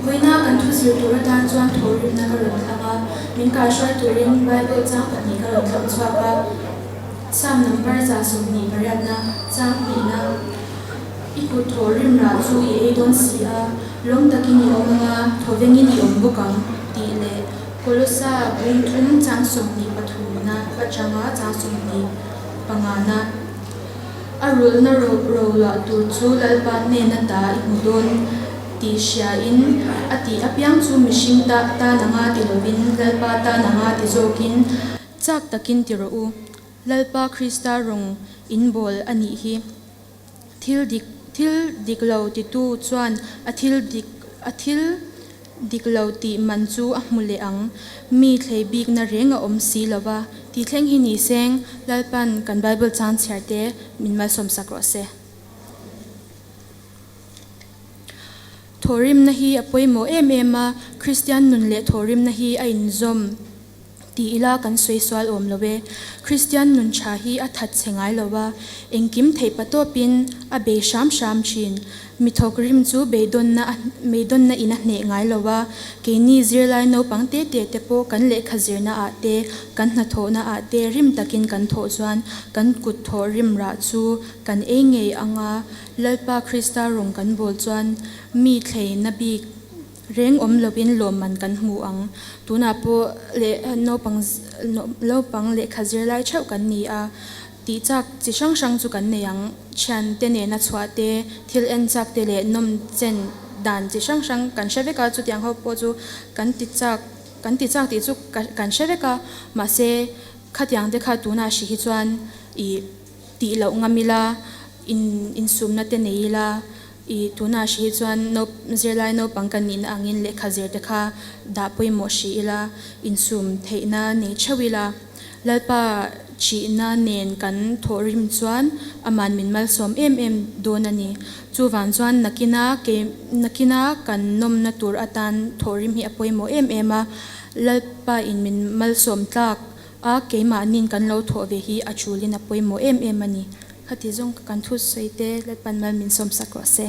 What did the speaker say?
Vawiina kan thu zir tur atan chuan thawhrimna ka rawn thlang a, min kaihruai turin Bible chang pahnih ka rawn thlang chhuak a, Psalm number 128na chang hnihna, I kut thawhrim rah chu i ei dawn si a, lawm takin i awm ang a, thawvengin i awm bawk ang, tih leh Kolosa bung thum chang 23na atanga chang 25na. A rulhna roluah tur chu Lalpa hnen ata i hmu dawn tih hriain a tih apiang chu mihring ta tan anga ti lovin Lalpa tan anga ti zawkin chak takin ti rawh u. Lalpa Krista rawng in bawl a nih hi. Thil dik thil dik lo titu chuan a thil dik a thil dik lo tih man chu a hmu leh ang. Mi thlei bikna reng a awm si lo va, tih thleng hi ni seng Lalpan kan Bible chang chhiar te min malsawm sak rawh se. Thawhrimna hi a pawimawh em em a, Kristian nun leh thawhrimna hi a inzawm. Ti ila kan sawi sual awm lo e. Kristian nun tha hi a that chhe ngai lo a, engkim theih patawpin a bei hram hram thin. Mi thawk rim chu beidawnna a beidawnna in a hneh ngai lo a, keini zirlai naupang te te te pawh kan lehkha zirna ah te, kan hnathawhna ah te rim takin kan thawh chuan kan kut thawh rim rah chu kan ei ngei ang a, Lalpa Krista rawng kan bawl chuan mi thleina bik Reng awm lovin lawmman kan hmu ang. Tunah pawh leh naupang naupang lehkha zirlai theuh kan ni a, tih chak chi hrang hrang chu kan nei ang. Thiante nena chhuah te, thil en chak te leh nawm chen dan chi hrang hrang kan hre vek a, chutiang ho pawh chu kan ti chak kan ti chak tih chu kan hre vek a, mahse khatiang te kha tunah hri hi chuan ih tih loh ngam ila, in insumna te nei ila. I tunah hri hi chuan nau zirlai naupang kan nihna angin lehkha zir te kha dah pawimawh hri ila, insum theihna nei theuh ila, Lalpa thihna nen kan thawh rim chuan aman min malsawm em em dawn a ni. Chuvang chuan nakina ke nakina kan nawmna tur atan thawh rim hi a pawimawh em em a, Lalpa in min malsawm tlak a keimahnin kan lo thawh ve hi a thulin a pawimawh em em a ni. Khati zawng ka kan thu sawi te Lalpan mal min sawmsak rawh se.